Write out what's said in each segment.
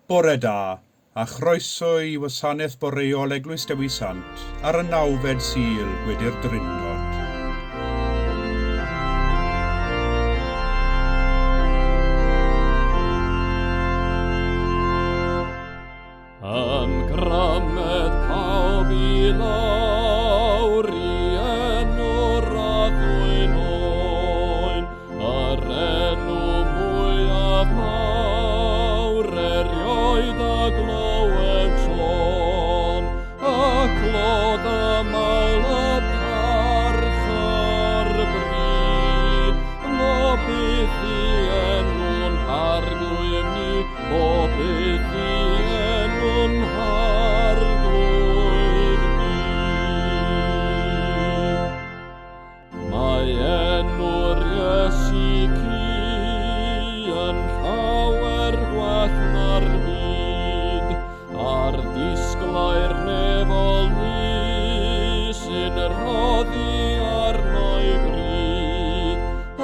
Bore da, a chroeso i wasanaeth boreol Eglwys Dewi Sant ar y nawfed Sul wedi'r Drindod. Ymgrymed pawb i lawr i enw'r addwyn oen, yr enw mwyaf mawr erioed a glywed sôn, y clod y mawl y parch a'r bri, mo byth i enw'n harglwydd ni, mo byth i enw'n harglwydd ni. Mae enw'r Iesu ci yn llawer gwell na'r byd, a'r disglair nefol ni sy'n rhoddi arno'i bryd,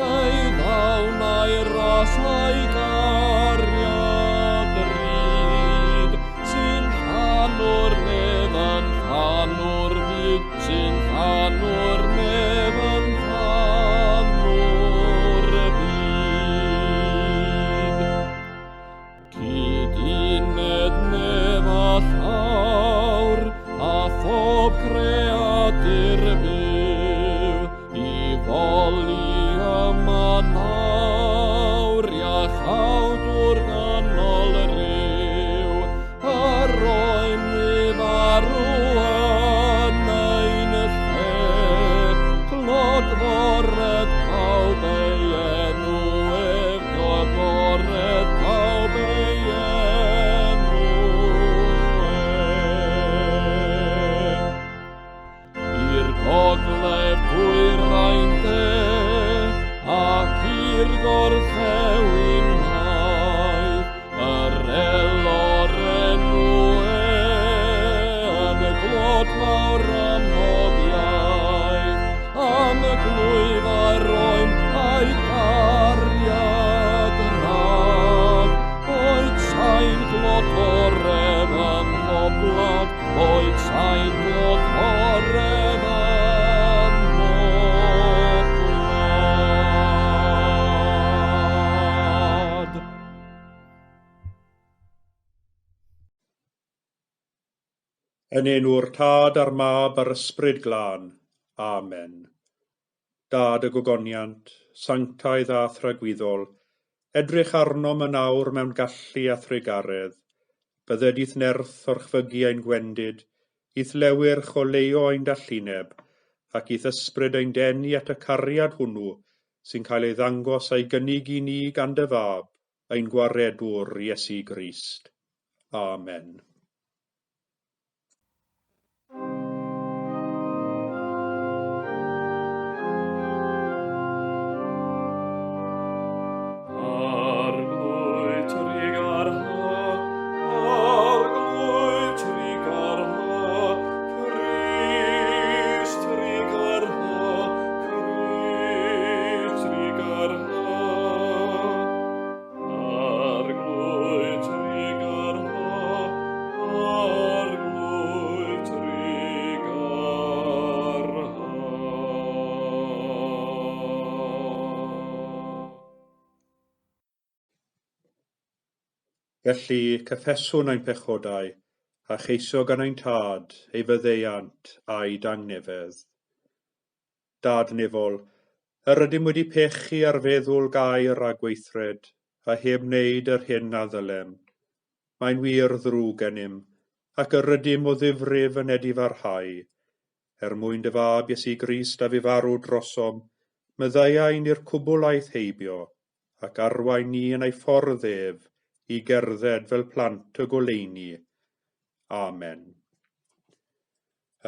ei ddawn a'i ras a'i gariad ryd, sy'n llanw'r nef yn llanw'r byd, sy'n llanw'r nef yn llanw'r byd. Cyduned nef a llawr, a phob creadur byw, i foli yma nawr, iachawdwr ganol ryw, yr oen i farw yn ein lle, clodfored pawb ei enw ef, clodfored pawb ei enw ef. I'r gogledd dwyrain de, ac i'r gorllewin maith, yr elor enw e, yn y glod mawr am bob iaith, am y glwyf a'r oen a'i gariad rhad, boed sain glodforedd ym mhob gwlad, boed sain glodforedd ym mhob gwlad. Yn enw'r Tad a'r Mab a'r Ysbryd Glân. Amen. Dad y gogoniant, sanctaidd a thragwyddol, edrych arnom yn awr mewn gallu a thrugaredd. Bydded i'th nerth orchfygu ein gwendid, i'th lewyrch oleuo ein dallineb, ac i'th ysbryd ein denu at y cariad hwnnw sy'n cael ei ddangos a'i gynnig i ni gan dy fab, ein gwaredwr Iesu Grist. Amen. Arglwydd trugarha, Arglwydd trugarha, Crist trugarha, Crist trugarha. Arglwydd trugarha, Arglwydd trugarha. Felly, cyffeswn ein pechodau, a cheisio gan ein Tad ei faddeuant a'i dangnefedd. Dad nefol, yr ydym wedi pechu ar feddwl gair a gweithred, a heb wneud yr hyn a ddylem. Mae'n wir ddrwg gennym, ac yr ydym o ddifrif yn edifarhau. Er mwyn dy fab Iesu Grist a fu farw drosom, maddeuai ni'r cwbl aeth heibio, ac arwain ni yn ei ffordd ef i gerdded fel plant y goleuni. Amen.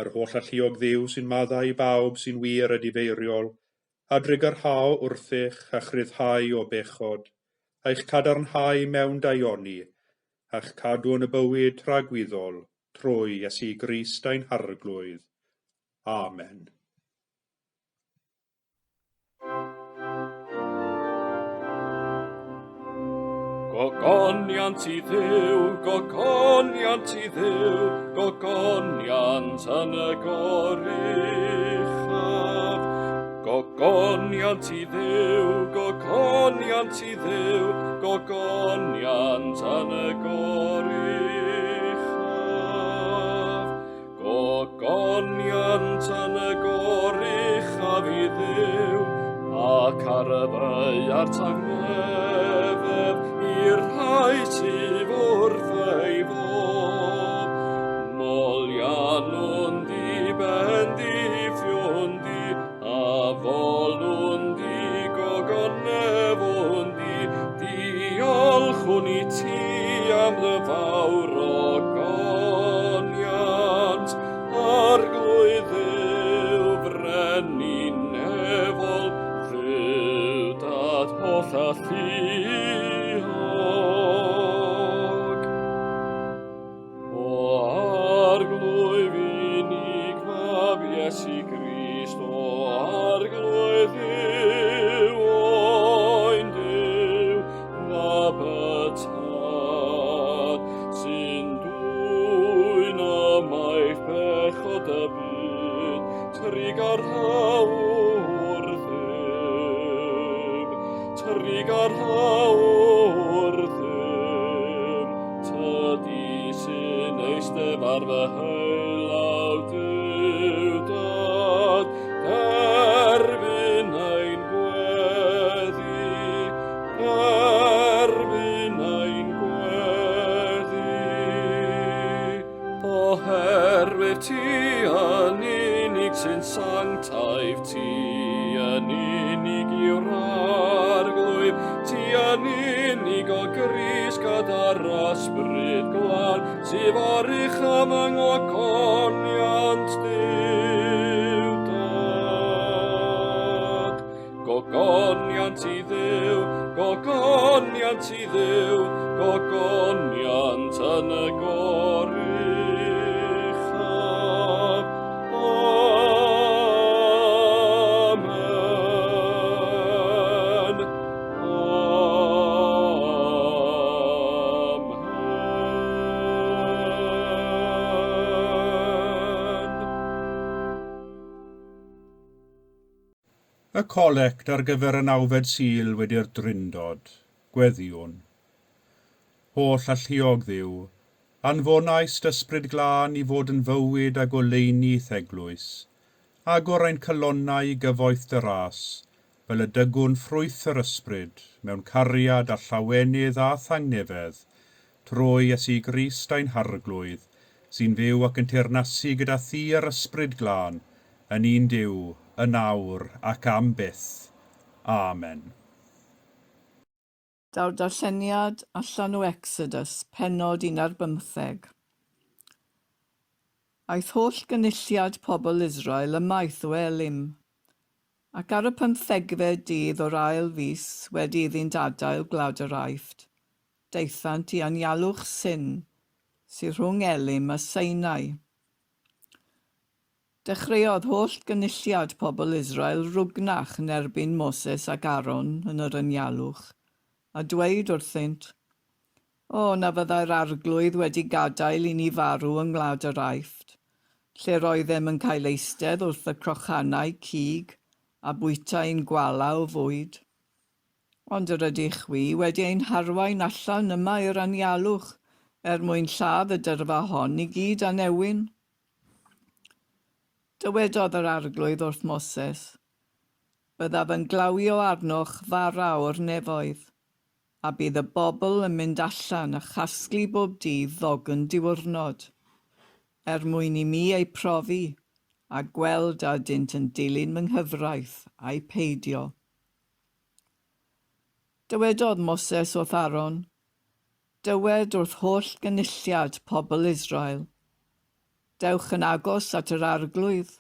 Yr holl alluog Dduw sy'n maddau i bawb sy'n wir edifeiriol, a drugarhao wrthych a chryfhau o bechod, a'ch cadarnhau mewn daioni, a'ch cadw yn y bywyd tragwyddol, trwy Iesu Grist ein Harglwydd. Amen. Gogoniant i Dduw, gogoniant i Dduw, gogoniant yn y goruchaf. Gogoniant i Dduw, gogoniant i Dduw, gogoniant yn y goruchaf. Gogoniant yn y goruchaf i Dduw, ac ar y ddaear tangnefedd i'r rhai sydd wrth ei fodd. Moliannwn di, bendithiwn di, a folwn di, gogonefwn di, diolchwn i ti am dy fawr ogoniant, Arglwydd Dduw, Frenin nefol, Dduw Dad holl alluog. O Arglwydd unig Fab Iesu Grist, o Arglwydd Dduw, Oen Duw, Mab y Tad, sy'n dwyn ymaith bechod y byd, trugarha wrthym, trugarha wrthym, tydi sy'n eistedd ar fy heulaw Duw Dad, derbyn ein gweddi, derbyn ein gweddi. Oherwydd ti yn unig sy'n sanctaidd, ti yn unig yw'r Arglwydd, ti yn unig o Grist gyda'r Ysbryd Glân, sydd oruchaf yng ngogoniant Duw Dad. Gogoniant i Dduw, gogoniant i Dduw, gogoniant yn y goruchaf. Amen. Amen. Y colect ar gyfer y nawfed Sul wedi'r Drindod. Gweddïwn. Holl alluog Dduw, anfonaist Ysbryd Glân i fod yn fywyd a goleuni i'th eglwys. Agor ein calonnau i gyfoeth dy ras, fel y dygwn ffrwyth yr Ysbryd, mewn cariad a llawenydd a thangnefedd, trwy Iesu Grist ein Harglwydd, sy'n fyw ac yn teyrnasu gyda thi a'r Ysbryd Glân, yn un Duw, yn awr ac am byth. Amen. Daw'r darlleniad allan o Exodus, pennod un ar bymtheg. Aeth holl gynulliad pobl Israel ymaith o Elim, ac ar y pymthegfed dydd o'r ail fis wedi iddynt adael gwlad yr Aifft, daethant i anialwch Sin, sydd rhwng Elim a Sinai. Dechreuodd holl gynulliad pobl Israel rwgnach yn erbyn Moses ac Aaron yn yr anialwch, a dweud wrthynt, O, na fyddai'r Arglwydd wedi gadael i ni farw yng ngwlad yr Aifft, lle'r oeddem yn cael eistedd wrth y crochanau cig a bwyta ein gwala o fwyd. Ond yr ydych chwi wedi ein harwain allan yma i'r anialwch, er mwyn lladd y dyrfa hon i gyd â newyn. Dywedodd yr Arglwydd wrth Moses, Byddaf yn glawio arnoch fara o'r nefoedd, a bydd y bobl yn mynd allan a chasglu bob dydd ddogn diwrnod, er mwyn i mi eu profi a gweld a ydynt yn dilyn fy nghyfraith ai peidio. Dywedodd Moses wrth Aaron, Dywed wrth holl gynulliad pobl Israel, Dewch yn agos at yr Arglwydd,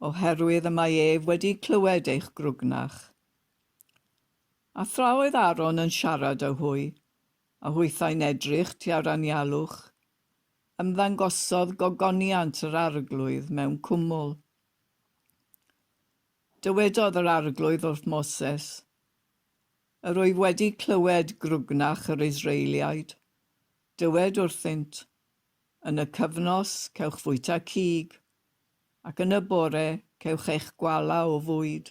oherwydd y mae ef wedi clywed eich grwgnach. A thra oedd Aaron yn siarad â hwy, a hwythau'n edrych tua'r anialwch, ymddangosodd gogoniant yr Arglwydd mewn cwmwl. Dywedodd yr Arglwydd wrth Moses, Yr wyf wedi clywed grwgnach yr Israeliaid. Dywed wrthynt, Yn y cyfnos cewch fwyta cig, ac yn y bore cewch eich gwala o fwyd.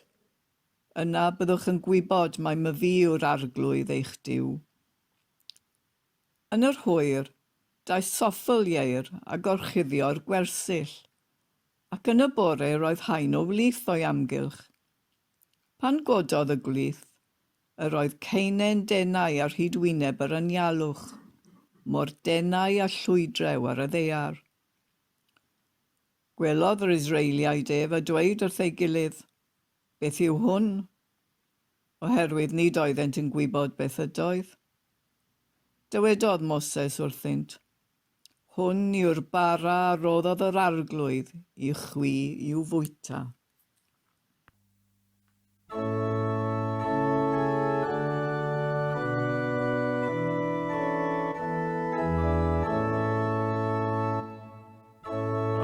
Yna byddwch yn gwybod mai myfi yw'r Arglwydd eich Duw. Yn yr hwyr, daeth soffl ieir a gorchuddio'r gwersyll, ac yn y bore roedd haen o wlith o'i amgylch. Pan gododd y gwlith, yr oedd caenen denau ar hyd wyneb yr anialwch, mor denau â llwydrew ar y ddaear. Gwelodd yr Israeliaid ef a dweud wrth ei gilydd, Beth yw hwn? Oherwydd nid oeddent yn gwybod beth ydoedd. Dywedodd Moses wrthynt, Hwn yw'r bara a roddodd yr Arglwydd i chwi i'w fwyta.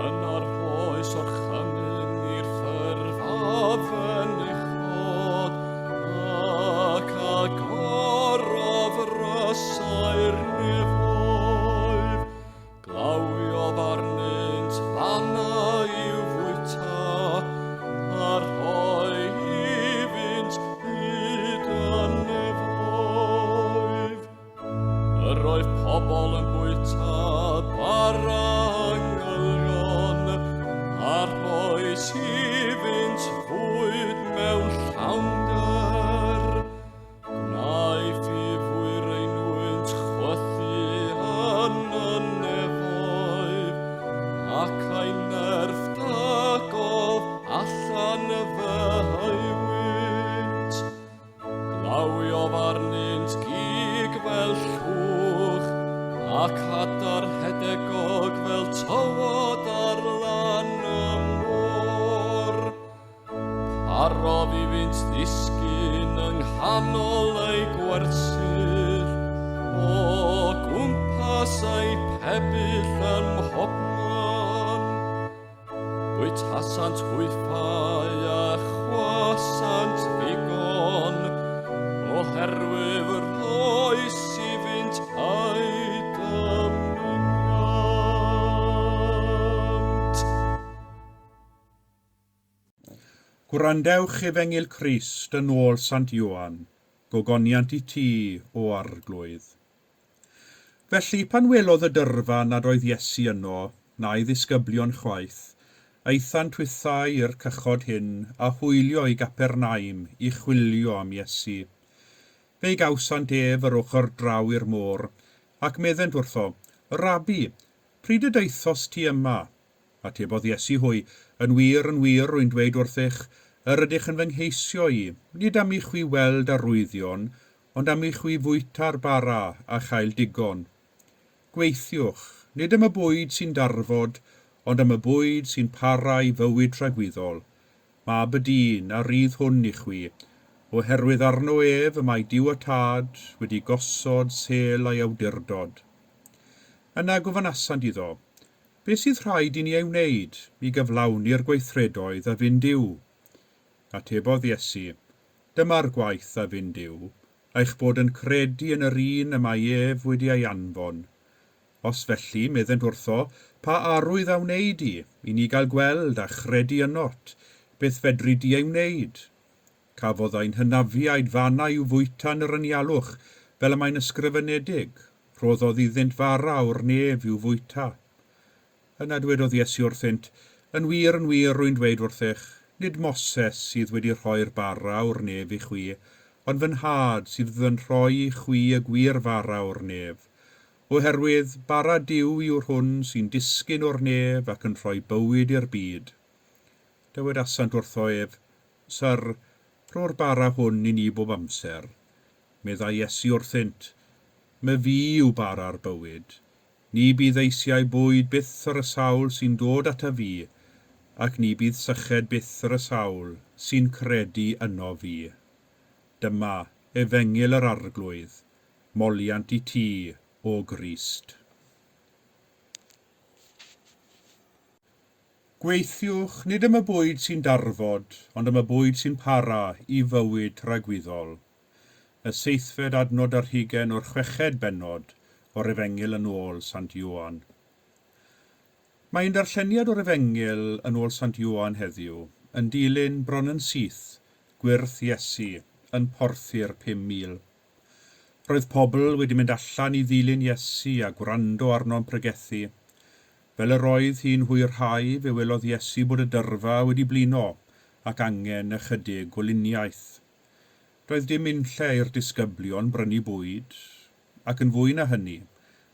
Yna'r rhoes orchymyn i'r ffurf a fynychod, ac agorodd rysau'r nefoedd. Glawiodd arnynt fanna i'w fwyta, a rhoi iddynt hyd y nefoedd. Yr oedd pobl yn bwyta bara angylion, a rhoes iddynt fwyd mewn llawnder. Gwnaeth i fwyr ein wynt chwythu yn y nefoedd, ac ei nerth dygodd allan fy hywynt. Glawiodd arnynt gig fel llwch, ac adar hedegog fel tywod ar lan y môr. Parodd iddynt ddisgyn yng nghanol eu gwersyll, o gwmpas eu pebyll ym mhobman. Bwytasant hwythau a chwasant ddigon, oherwydd yr oes iddynt eu dymuniant. Gwrandewch Efengyl Crist yn ôl Sant Ioan, gogoniant i ti, o Arglwydd. Felly, pan welodd y dyrfa nad oedd Iesu yno, na'i ddisgyblion chwaith, aethant hwythau i'r cychod hyn a hwylio i Gapernaum i chwilio am Iesu. Fe'i gawsant ef yr ochr draw i'r môr, ac meddent wrtho, Rabbi, pryd y daethost ti yma? Atebodd Iesu hwy, Yn wir, yn wir, rwy'n dweud wrthych, yr ydych yn fy ngheisio i, nid am i chwi weld arwyddion, ond am i chwi fwyta'r bara a chael digon. Gweithiwch, nid am y bwyd sy'n darfod, ond am y bwyd sy'n para i fywyd tragwyddol. Mab y dyn, a rydd hwn i chwi, oherwydd arno ef y mae Duw y Tad wedi gosod sêl a'i awdurdod. Yna gofynasant iddo, Beth sydd rhaid i ni ei wneud i gyflawni'r gweithredoedd a fyn Duw? Atebodd Iesu, Dyma'r gwaith a fyn Duw, eich bod yn credu yn yr un y mae ef wedi ei anfon. Os felly, meddent wrtho, pa arwydd a wnei di, i ni gael gweld a chredu ynot? Beth fedri di ei wneud? Cafodd ein hynafiaid fanna i'w fwyta yn yr anialwch, fel y mae'n ysgrifenedig, Rhoddodd iddynt fara o'r nef i'w fwyta. Yna dwedodd Iesu wrthynt, Yn wir, yn wir, rwy'n dweud wrthych, nid Moses sydd wedi rhoi'r bara o'r nef i chwi, ond fy Nhad sydd yn rhoi i chwi y gwir fara o'r nef. Oherwydd bara Duw yw'r hwn sy'n disgyn o'r nef ac yn rhoi bywyd i'r byd. Dywedasant wrtho ef, Syr, rho'r bara hwn i ni bob amser. Meddai Iesu wrthynt, Myfi yw bara'r bywyd. Ni bydd eisiau bwyd byth ar y sawl sy'n dod ataf fi, ac ni bydd syched byth ar y sawl sy'n credu ynof fi. Dyma Efengyl yr Arglwydd, moliant i ti, O Grist. Gweithiwch, nid am y bwyd sy'n darfod, ond am y bwyd sy'n para i fywyd tragwyddol. y seithfed adnod ar hugain o'r chweched bennod o'r Efengyl yn ôl Sant Ioan. Mae ein darlleniad o'r Efengyl yn ôl Sant Ioan heddiw yn dilyn bron yn syth gwyrth Iesu yn porthu'r 5,000. Roedd pobl wedi mynd allan i ddilyn Iesu a gwrando arno'n pregethu. Fel yr oedd hi'n hwyrhau, fe welodd Iesu bod y dyrfa wedi blino ac angen ychydig o luniaeth. Doedd dim unlle i'r disgyblion brynu bwyd, ac yn fwy na hynny,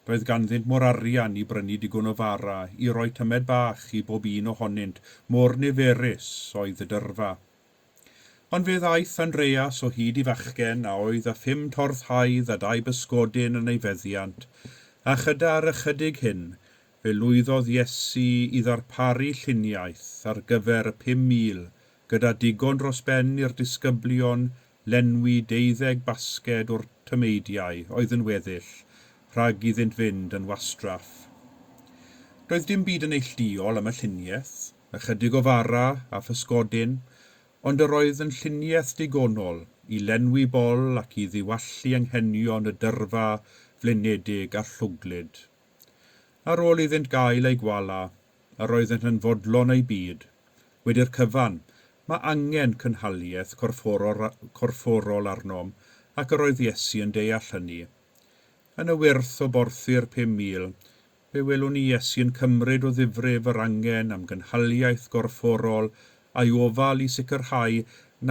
doedd ganddynt mo'r arian i brynu digon o fara i roi tymed bach i bob un ohonynt, mor niferus oedd y dyrfa. Ond fe ddaeth Andreas o hyd i fachgen a oedd â phum torth haidd a dau bysgodyn yn ei feddiant, a chyda'r ychydig hyn, fe lwyddodd Iesu i ddarparu lluniaeth ar gyfer y 5,000, gyda digon dros ben i'r disgyblion lenwi 12 basged o'r tameidiau oedd yn weddill, rhag iddynt fynd yn wastraff. Doedd dim byd yn neillduol am y lluniaeth, ychydig o fara a physgodyn, ond yr oedd yn lluniaeth digonol i lenwi bol ac i ddiwallu anghenion y dyrfa flinedig a llwglyd. Ar ôl iddynt gael eu gwala, yr oeddent yn fodlon eu byd. Wedi'r cyfan, mae angen cynhaliaeth corfforol arnom, ac yr oedd Iesu yn deall hynny. Yn y wyrth o borthu'r 5,000, fe welwn ni Iesu yn cymryd o ddifrif yr angen am gynhaliaeth gorfforol a'i ofal i sicrhau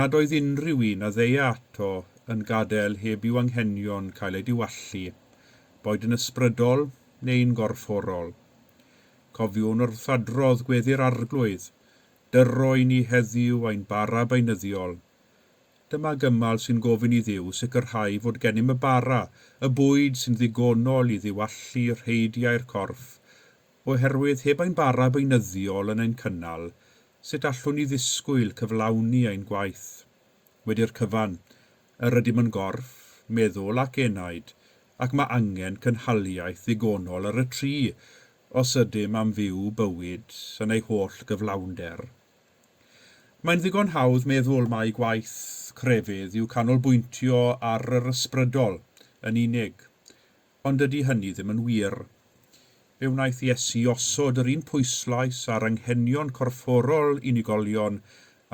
nad oedd unrhyw un a ddeia ato yn gadael heb i'w anghenion cael eu diwallu, boed yn ysbrydol neu'n gorfforol. Cofiwn wrth adrodd gweddi'r Arglwydd, dyro i ni heddiw ein bara beunyddiol. Dyma gymal sy'n gofyn i Dduw sicrhau fod gennym y bara, y bwyd sy'n ddigonol i ddiwallu rheidiau'r corff, oherwydd heb ein bara beunyddiol yn ein cynnal, sut allwn ni ddisgwyl cyflawni ein gwaith? Wedi'r cyfan, yr ydym yn gorff, meddwl ac enaid, ac mae angen cynhaliaeth ddigonol ar y tri os ydym am fyw bywyd yn ei holl gyflawnder. Mae'n ddigon hawdd meddwl mai gwaith crefydd yw canolbwyntio ar yr ysbrydol yn unig, ond dydy hynny ddim yn wir. Fe wnaeth Iesu osod yr un pwyslais ar anghenion corfforol unigolion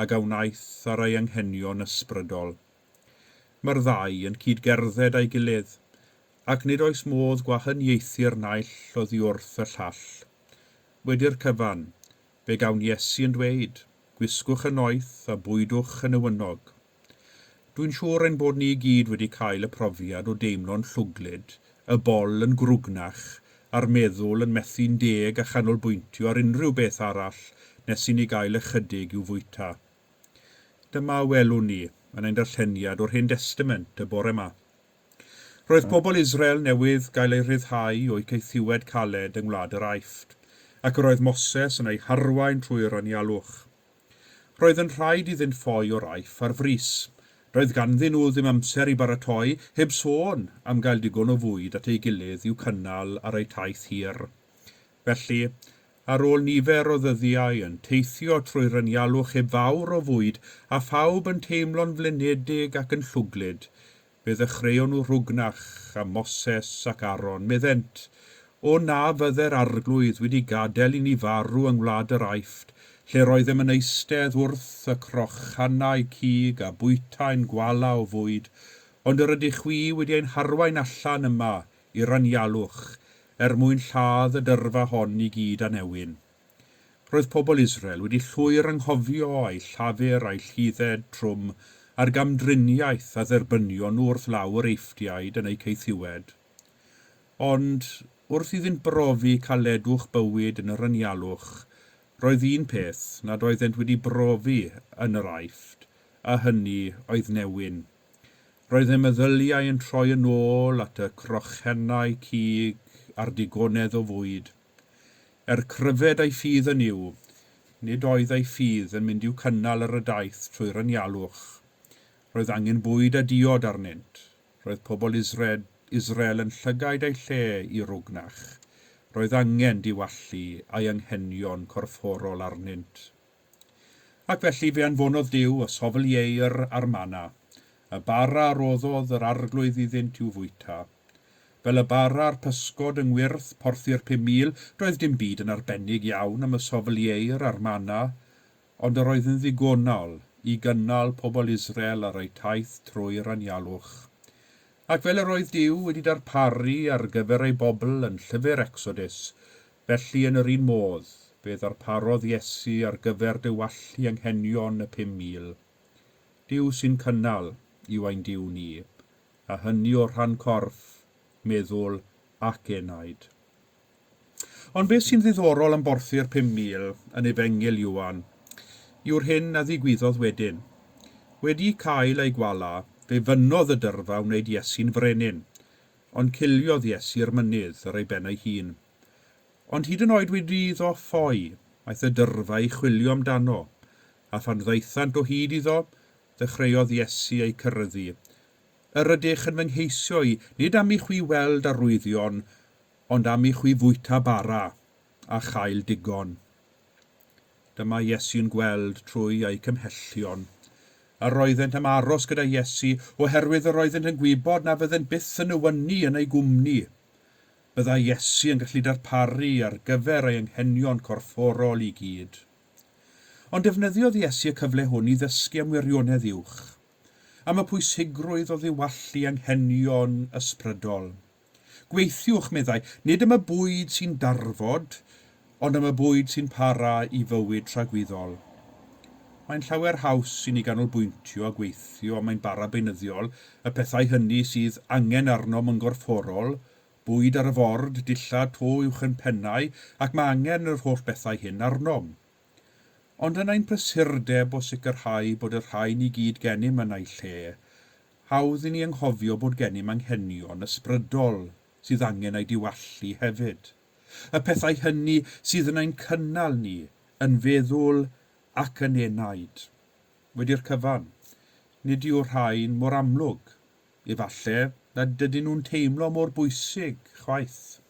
ag a wnaeth ar ei anghenion ysbrydol. Mae'r ddau yn cyd-gerdded â'i gilydd, ac nid oes modd gwahaniaethu'r naill oddi wrth y llall. Wedi'r cyfan, fe gawn Iesu yn dweud, gwisgwch y noeth a bwydwch y newynog. Dwi'n siŵr ein bod ni i gyd wedi cael y profiad o deimlo'n llwglyd, y bol yn grwgnach, a'r meddwl yn methu'n deg a chanolbwyntio ar unrhyw beth arall nes i ni gael ychydig i'w fwyta. Dyma welwn ni yn ein darlleniad o'r Hen Destament y bore yma. Roedd pobl Israel newydd gael eu rhyddhau o'u caethiwed caled yng Ngwlad yr Aifft, ac yr oedd Moses yn eu harwain trwy'r anialwch. Roedd yn rhaid iddynt ffoi o'r Aifft ar frys. Doedd ganddyn nhw ddim amser i baratoi, heb sôn am gael digon o fwyd at ei gilydd i'w cynnal ar eu taith hir. Felly, ar ôl nifer o ddyddiau yn teithio trwy'r anialwch heb fawr o fwyd a phawb yn teimlo'n flinedig ac yn llwglyd, fe ddechreuon nhw rhwgnach am Moses ac Aaron, meddent, O na fydde'r Arglwydd wedi gadael i ni farw yng Ngwlad yr Aifft, lle roeddem yn eistedd wrth y crochanau cig a bwytau'n gwala o fwyd, ond yr ydych chwi wedi ein harwain allan yma i'r anialwch, er mwyn lladd y dyrfa hon i gyd â newyn. Roedd pobl Israel wedi llwyr anghofio eu llafur a'u lludded trwm a'r gamdriniaeth a dderbynion nhw wrth law yr Eifftiaid yn eu caethiwed. Ond wrth iddynt brofi caledwch bywyd yn yr anialwch, roedd un peth nad oeddent wedi brofi yn yr Aifft, a hynny oedd newyn. Roedd eu meddyliau yn troi yn ôl at y crochenau cig a'r digonedd o fwyd. Er cryfed ei ffydd yn Nuw, nid oedd ei ffydd yn mynd i'w cynnal ar y daith trwy'r anialwch. Roedd angen bwyd a diod arnynt. Roedd pobl Israel yn llygaid eu lle i rwgnach. Roedd angen diwallu a'i anghenion corfforol arnynt. Ac felly fe anfonodd Duw y sofl ieir a'r mana. Y bara roddodd yr arglwydd iddynt i'w fwyta. Fel y bara a'r pysgod yng ngwyrth porthi'r 5,000, doedd dim byd yn arbennig iawn am y soflieir a'r mana, ond yr oedd yn ddigonol i gynnal pobl Israel ar eu taith trwy'r anialwch. Ac fel yr oedd Duw wedi darparu ar gyfer ei bobl yn llyfr Exodus, felly yn yr un modd fe ddarparodd Iesu ar gyfer diwallu anghenion y 5,000. Duw sy'n cynnal yw ein Duw ni, a hynny o rhan corff, meddwl ac enaid. Ond beth sy'n ddiddorol am borthi'r 5,000 yn Efengyl Ioan yw'r hyn a ddigwyddodd wedyn. Wedi cael ei gwala, fe fynnodd y dyrfa wneud Iesu'n frenin, ond ciliodd Iesu'r mynydd ar ei ben ei hun. Ond hyd yn oed wedi iddo ffoi, aeth y dyrfa i chwilio amdano, a phan ddaethant o hyd iddo, ddechreuodd Iesu eu cyryddu. Yr ydych yn fy ngheisio i, nid am i chwi weld arwyddion, ond am i chwi fwyta bara a chael digon. Dyma Iesu'n gweld trwy eu cymhellion. A roeddent am aros gyda Iesu oherwydd yr oeddent yn gwybod na fyddent byth yn newynu yn ei gwmni. Byddai Iesu yn gallu darparu ar gyfer ei anghenion corfforol i gyd. Ond defnyddiodd Iesu y cyfle hwn i ddysgu am wirionedd uwch, am y pwysigrwydd o ddiwallu anghenion ysbrydol. Gweithiwch, meddai, nid am y bwyd sy'n darfod, ond am y bwyd sy'n para i fywyd tragwyddol. Mae'n llawer haws i ni ganolbwyntio a gweithio am ein bara beunyddiol, y pethau hynny sydd angen arnom yn gorfforol, bwyd ar y ford, dillad, to uwch yn pennau, ac mae angen yr holl bethau hyn arnom. Ond yn ein prysurdeb o sicrhau bod y rhain i gyd gennym yn eu lle, hawdd i ni anghofio bod gennym anghenion ysbrydol sydd angen eu diwallu hefyd. Y pethau hynny sydd yn ein cynnal ni, yn feddwl ac yn enaid. Wedi'r cyfan, nid yw'r rhain mor amlwg. Efallai nad ydyn nhw'n teimlo mor bwysig chwaith.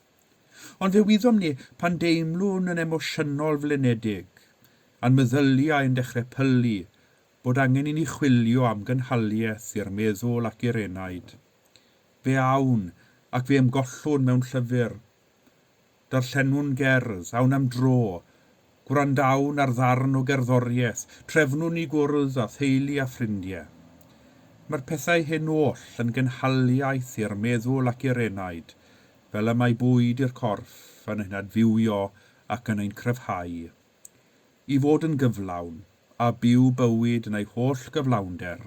Ond fe wyddom ni pan deimlwn yn emosiynol flinedig, a'n meddyliau yn dechrau pylu, bod angen i ni chwilio am gynhaliaeth i'r meddwl ac i'r enaid. Fe awn ac fe ymgollwn mewn llyfr. Darllenwn gerdd, awn am dro, gwrandawn ar ddarn o gerddoriaeth, trefnwn i gwrdd â theulu a ffrindiau. Mae'r pethau hyn oll yn gynhaliaeth i'r meddwl ac i'r enaid, fel y mae bwyd i'r corff yn ein adfywio ac yn ein cryfhau. I fod yn gyflawn a byw bywyd yn ei holl gyflawnder,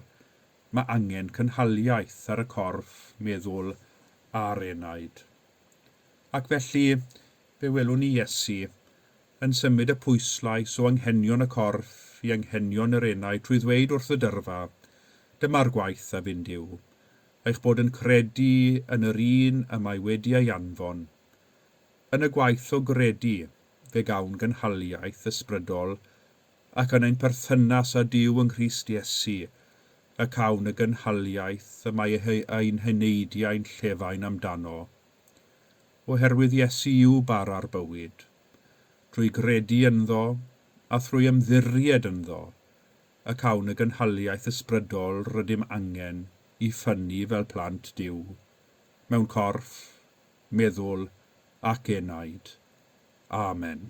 mae angen cynhaliaeth ar y corff, meddwl a'r enaid. Ac felly, fe welwn ni Iesu yn symud y pwyslais o anghenion y corff i anghenion yr enaid trwy ddweud wrth y dyrfa, dyma'r gwaith a fynd yw, eich bod yn credu yn yr un y mae wedi ei anfon. Yn y gwaith o gredu, fe gawn gynhaliaeth ysbrydol, ac yn ein perthynas â Duw yng Nghrist Iesu, y cawn y gynhaliaeth y mae ein heneidiau'n llefain amdano. Oherwydd Iesu yw bara'r bywyd. Trwy gredu ynddo a thrwy ymddiried ynddo, y cawn y gynhaliaeth ysbrydol rydym angen i ffynnu fel plant Duw, mewn corff, meddwl ac enaid. Amen.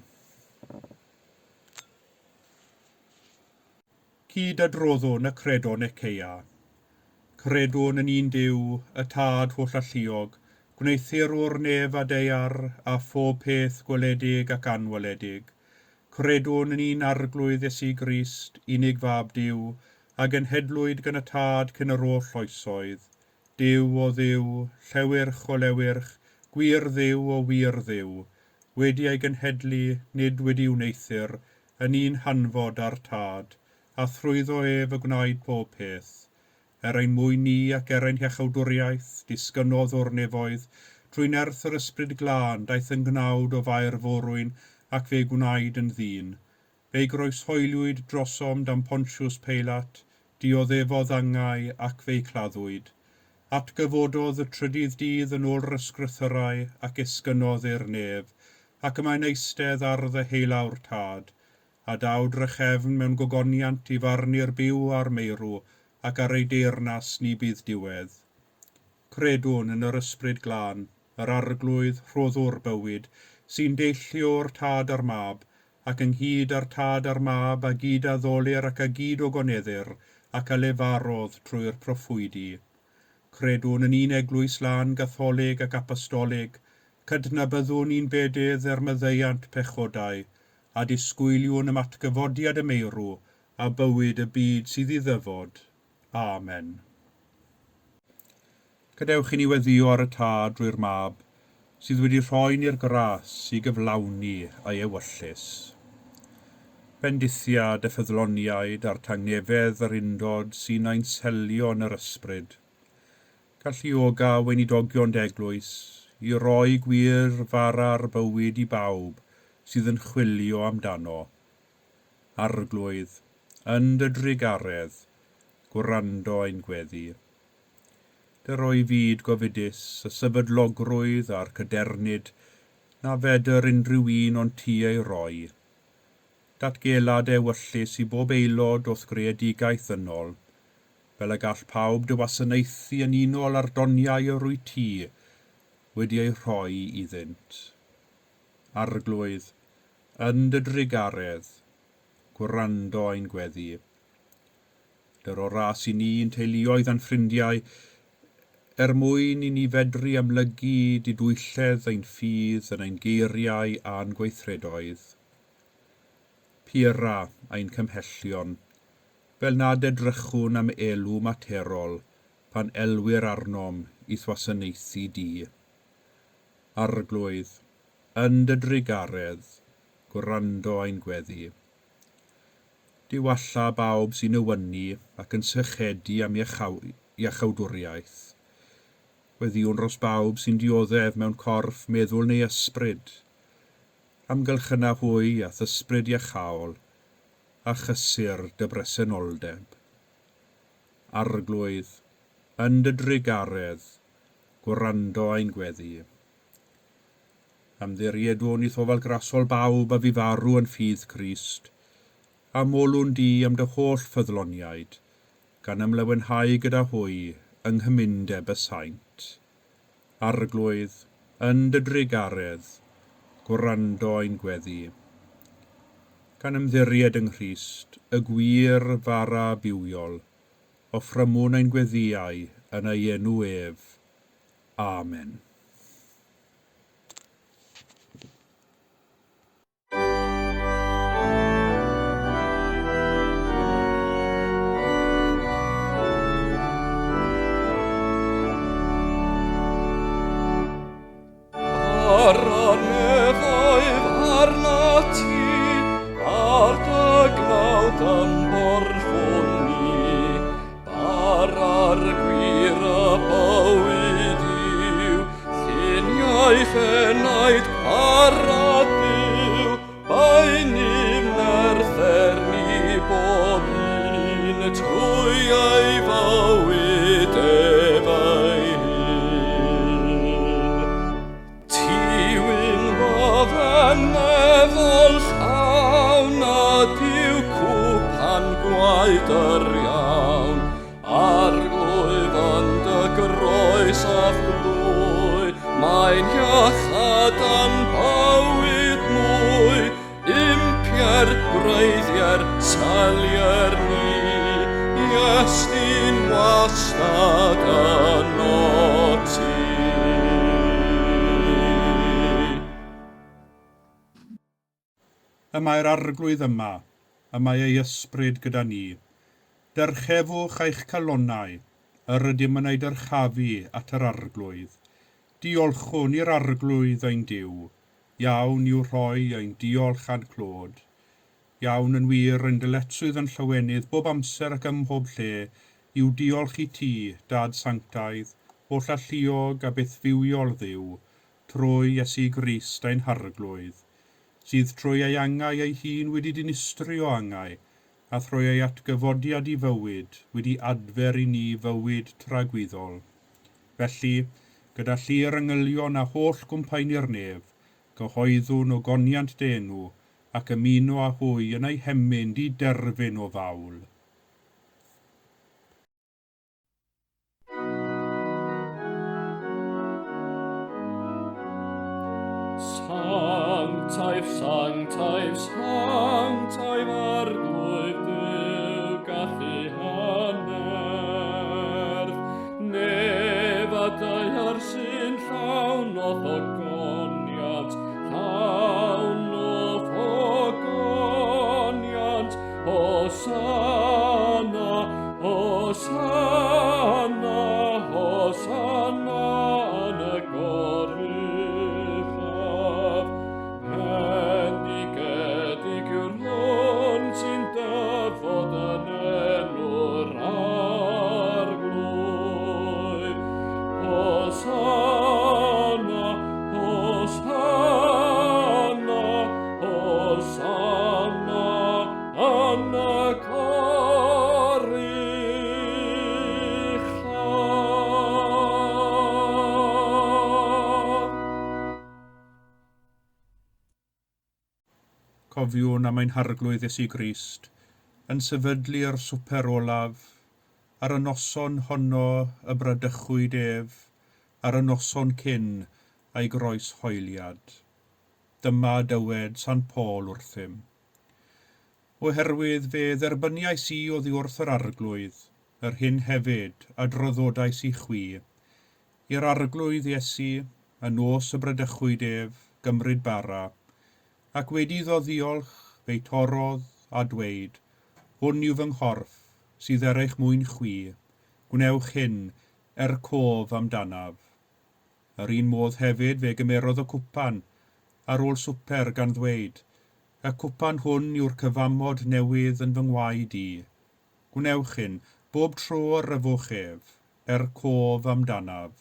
Cyd adroddwn y Credo Nicaea. Credwn yn un Duw, y Tad hollalluog, gwneuthurwr nef a daear, a phob peth gweledig ac anweledig. Credwn yn un Arglwydd Iesu Grist, unig Fab Duw, a genhedlwyd gan y Tad cyn yr oll oesoedd. Duw o Dduw, llewyrch o lewyrch, gwir Dduw o wir Dduw, wedi ei genhedlu, nid wedi wneuthur, yn un hanfod â'r Tad, a thrwyddo ef y gwnaed pob peth. Er ein mwyn ni ac er ein hiachawdwriaeth, disgynnodd o'r nefoedd, trwy nerth yr Ysbryd Glân, daeth yn gnawd o Fair Forwyn, ac fe gwnaed yn ddyn. Fe'i groeshoeliwyd drosom dan Pontius Peilat, dioddefodd angau ac fe'i claddwyd. Atgyfododd y trydydd dydd yn ôl yr ysgrythyrau ac esgynnodd i'r nef, ac y mae'n eistedd ar ddeheulaw'r Tad, a daw drachefn mewn gogoniant i farnu'r byw a'r meirw, ac ar ei deyrnas ni bydd diwedd. Credwn yn yr Ysbryd Glân, yr Arglwydd, rhoddwr bywyd, sy'n deillio o'r Tad a'r Mab, ac ynghyd â'r Tad a'r Mab a gyd-addolir ac a gyd-ogoneddir, ac a lefarodd trwy'r proffwydi. Credwn yn un eglwys lân Gatholig ac Apostolig, cydnabyddwn un bedydd er maddeuant pechodau, a disgwyliwn am atgyfodiad y meirw a bywyd y byd sydd i ddyfod. Amen. Gadewch i ni weddïo ar y Tad drwy'r Mab, sydd wedi rhoi ni'r gras i gyflawni ei ewyllys. Bendithia dy ffyddloniaid a'r tangnefedd yr undod sy'n ein selio yn yr ysbryd. Galluoga weinidogion dy eglwys i roi gwir fara'r bywyd i bawb sydd yn chwilio amdano. Arglwydd, yn dy drugaredd, gwrando ein gweddi. Dy roi fyd gofidus, y sefydlogrwydd a'r cadernid na fedr unrhyw un ond ti ei roi. Datgela dy ewyllys i bob aelod o'th greadigaeth ddynol, fel y gall pawb dy wasanaethu yn unol â'r doniau yr wyt ti wedi eu rhoi iddynt. Arglwydd, yn dy drugaredd, gwrando ein gweddi. Dyro ras i ni, i'n teuluoedd a'n ffrindiau, er mwyn i ni fedru amlygu didwylledd ein ffydd yn ein geiriau a'n gweithredoedd. Pura ein cymhellion, fel nad edrychwn am elw materol pan elwir arnom i'th wasanaethu di. Arglwydd, yn dy drugaredd, gwrando ein gweddi. Diwalla bawb sy'n newynu ac yn sychedu am iachawdwriaeth. Gweddïwn dros bawb sy'n dioddef mewn corff, meddwl neu ysbryd. Amgylchyna hwy a'th ysbryd iachaol, a chysur dy bresenoldeb. Arglwydd, yn dy drugaredd, gwrando ein gweddi. Ymddiriedwn i'th ofal grasol bawb a fu farw yn ffydd Crist, a molwn di am dy holl ffyddloniaid, gan ymlawenhau gyda hwy yng nghymundeb y saint. Arglwydd, yn dy drugaredd, gwrando ein gweddi. Gan ymddiried yng Nghrist, y gwir fara bywiol, offrymwn ein gweddïau yn ei enw ef. Amen. Bara nefoedd arnat ti, a'r dy gnawd yn borffwn ni. Bara'r gwir y bywyd yw, lluniau ffenaid bara Duw, baenim nerther ni bob un, trwy ei fywyd ef ei hun. Ti wyn wafen nefol llawn, a Duw cwpan gwaed yr iawn, Arglwydd yn dy groes a'th glwy, mae'n iachâd a'n bywyd mwy, impier, gwreiddier, salier ni, Iestyn wastad yno ti. Y mae'r Arglwydd yma, y mae ei ysbryd gyda ni. Dyrchefwch eich calonnau, yr ydym yn ei dyrchafu at yr Arglwydd. Diolchwn i'r Arglwydd ein Duw, iawn i'w rhoi ein diolch a'n clod. Iawn yn wir ein dyletswydd yn llawenydd bob amser ac ym mhob lle yw diolch i ti, Dad sanctaidd, holl alluog a bythfywiol Dduw, trwy Iesu Grist ein Harglwydd, sydd trwy ei angau ei hun wedi dinistrio angau, a thrwy ei atgyfodiad i fywyd wedi adfer i ni fywyd tragwyddol. Felly, gyda llu'r angylion a holl gwmpaeni'r nef, cyhoeddwn ogoniant dy enw, ac ymuno â hwy yn eu hemyn di derfyn o fawl. Sanctaidd, sanctaidd, sanctaidd arglwydd Duw gallu hannerth. Nef a daear sy'n llawn o'th ogoniant, llawn o'th ogoniant. Hosanna, Hosanna, Hosanna yn y goruchaf. Bendigedig yw'r hwn sy'n dyfod yn enw'r arglwydd. Hosanna, Hosanna, Hosanna yn y goruchaf. Cofiwn am ein harglwydd Iesu Grist, yn sefydlu'r swper olaf, ar y noson honno y bradychwyd ef, ar y noson cyn a'i groeshoeliad. Dyma dywed Sant Paul wrthym. Oherwydd fe dderbyniais i oddi wrth yr arglwydd, yr hyn hefyd a draddodais i chwi, i'r arglwydd Iesu, y nos y bradychwyd ef, gymryd bara, ac wedi iddo ddiolch, fe'i torrodd a dweud, hwn yw fy nghorff, sydd er eich mwyn chwi, gwnewch hyn er cof amdanaf. Yr un modd hefyd fe gymerodd y cwpan, ar ôl swper gan ddweud, y cwpan hwn yw'r cyfamod newydd yn fy ngwaed i. Gwnewch hyn, bob tro yr yfwch ef, er cof amdanaf.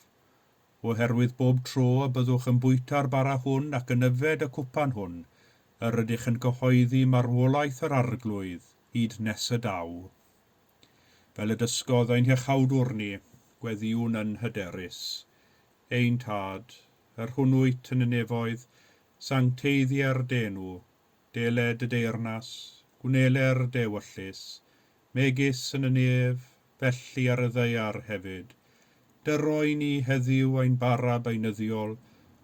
Oherwydd bob tro y byddwch yn bwyta'r bara hwn ac yn yfed y cwpan hwn, yr ydych yn cyhoeddi marwolaeth yr arglwydd hyd nes y daw. Fel y dysgodd ein hiachawdwr ni, gweddïwn yn hyderus. Ein tad, yr hwn wyt yn y nefoedd, sancteiddier dy enw, deled y deyrnas, gwneler dy ewyllys, megis yn y nef, felly ar y ddaear hefyd. Dyroi ni heddiw ein bara beunyddiol,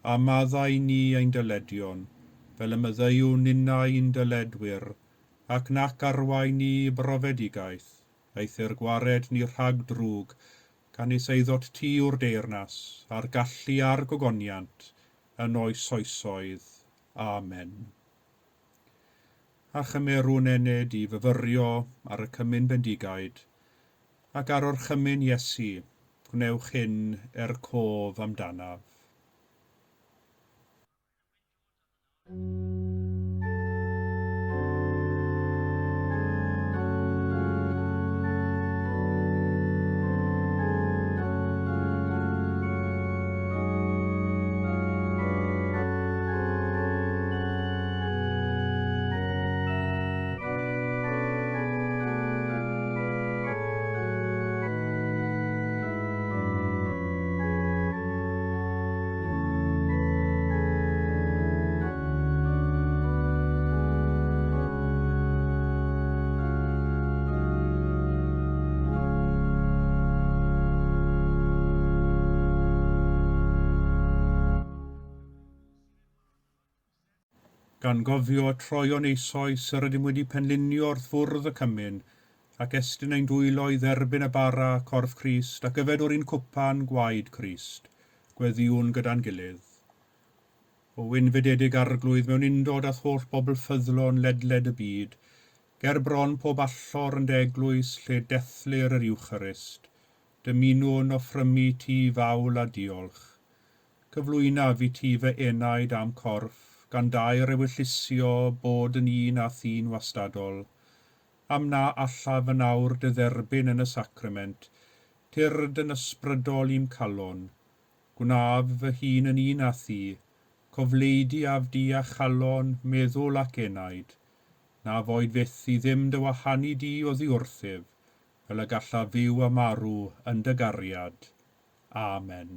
a maddau ni ein dyledion, fel y maddeuwn ninnau ein dyledwyr, ac nac arwain ni i brofedigaeth, eithr gwared ni rhag drwg, canys eiddot ti yw'r deyrnas, a'r gallu a'r gogoniant, yn oes oesoedd. Amen. A chymerwn ened i fyfyrio ar y cymun bendigaid, ac ar orchymyn Iesu, gwnewch hyn er cof amdanaf. Gan gofio troion eisoes yr ydym wedi penlinio wrth fwrdd y cymun, ac estyn ein dwylo i dderbyn y bara corff Crist ac yfed o'r un cwpan gwaed Crist, gweddïwn gyda'n gilydd. O wynfydedig arglwydd mewn undod â'th holl bobl ffyddlon ledled y byd, ger bron pob allor yn dy eglwys lle dethlir yr Eucharist, dymunwn offrymu ti fawl a diolch. Cyflwynaf i ti fy enaid a'm corff, gan daer ewyllysio bod yn un a thîn wastadol. Am na allaf yn awr dy dderbyn yn y sacrament, tyrd yn ysbrydol i'm calon. Gwnaf fy hun yn un â thi, cofleidiaf di a chalon, meddwl ac enaid. Na foed fyth i ddim dy wahanu di oddi wrthyf, fel y gallaf fyw a marw yn dy gariad. Amen.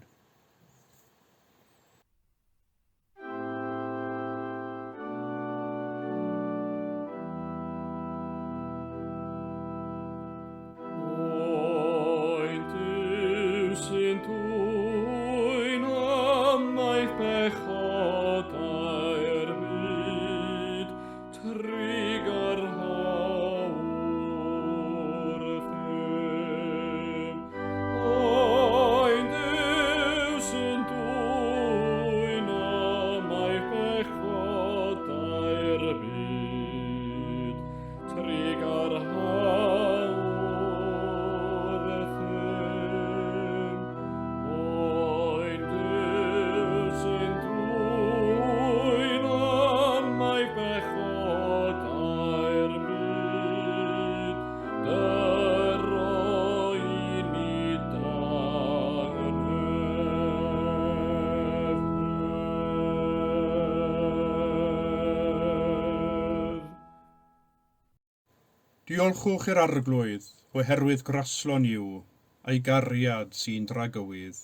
Oen Duw sy'n dwyn ymaith bechodau'r byd. Diolchwch i'r Arglwydd, oherwydd graslon yw, a'i gariad sy'n dragywydd.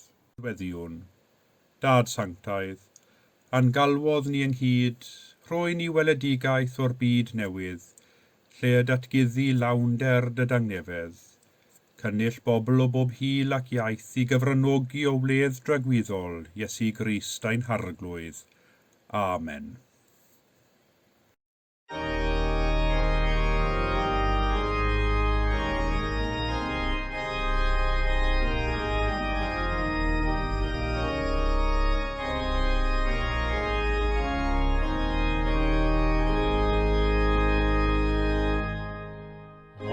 Weddïwn. Dad sanctaidd, a'n galwodd ni ynghyd, rhoi ni weledigaeth o'r byd newydd, lle y datguddi lawnder dy dangnefedd. Cynnull bobl o bob hil ac iaith i gyfranogi o wledd dragwyddol Iesu Grist ein Harglwydd. Amen.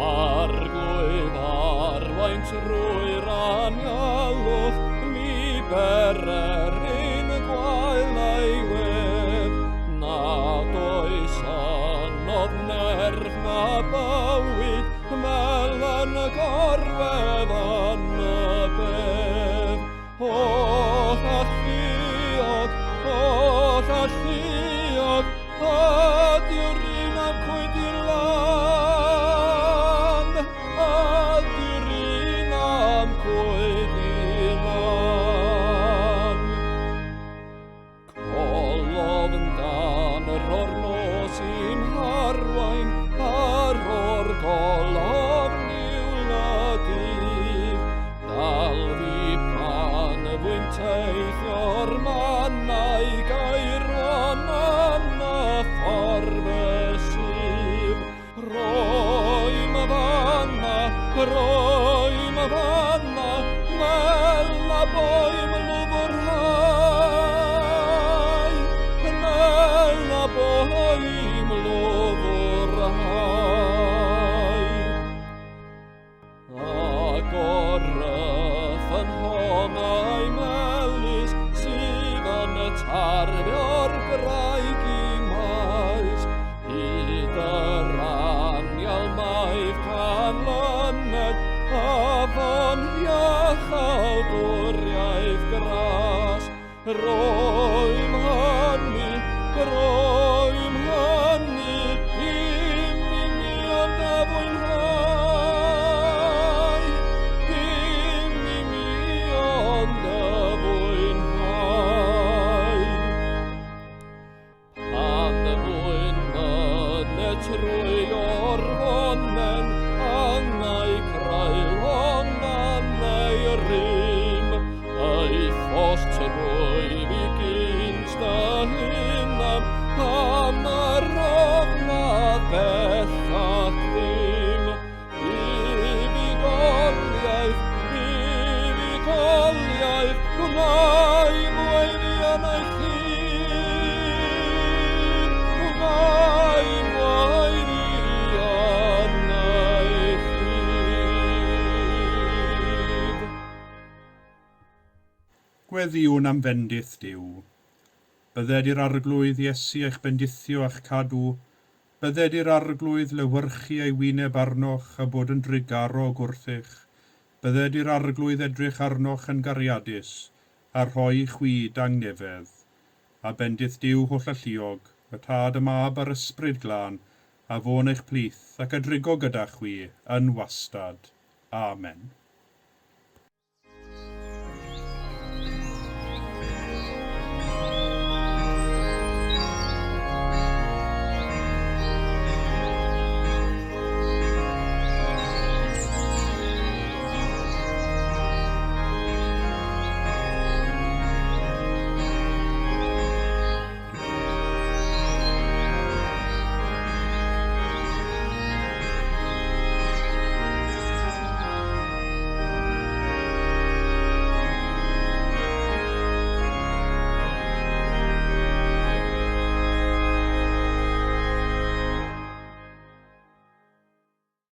Arglwydd arwain trwy'r anialwch, mi bererin gwael a'i wedd, nad oes anodd nerf na bywyd, fel yn y gorwedd yn y bedd. Holl alluog, holl alluog, a dyw'r un am cwyd i lan, a dyw'r un am cwyd i lan. Colofn dan yr o'r nos i'm harwain, ar o'r golofn i'w lydydd. Dal fi pan fwy'n teithio'r mannau gaerwan yn y ffordd y sydd. Roi ma fanna, roi ma fanna, mel na boim lwfrhau, mel na boim lwfrhau. Agor y ffynhonnau melys sydd yn y tarfio'r graig i maes, hyd yr anial maith canlyned, afon iachawdwriaeth gras. Roim hynny, roim hynny, dim i mi ond a fwynhau, dim i mi ond a fwynhau. Pan y fwyn myned trwy orfonen, angau creulon neu rym, ei ffos trwy fi gynt dy hunan, am yr ofnad bellach ddim. Buddugoliaeth, buddugoliaeth, gwnai mwy yn eich hun, gwnai mwy yn eich hun. Gweddïwn am fendith Duw. Bydded i'r Arglwydd Iesu eich bendithio a'ch cadw, bydded i'r Arglwydd lewyrchu ei wyneb arnoch a bod yn drugarog wrthych, bydded i'r Arglwydd edrych arnoch yn gariadus a rhoi i chwi dangnefedd. A bendith Duw hollalluog, y Tad, y Mab a'r Ysbryd Glân, a fo'n eich plith ac a drigo gyda chwi yn wastad. Amen.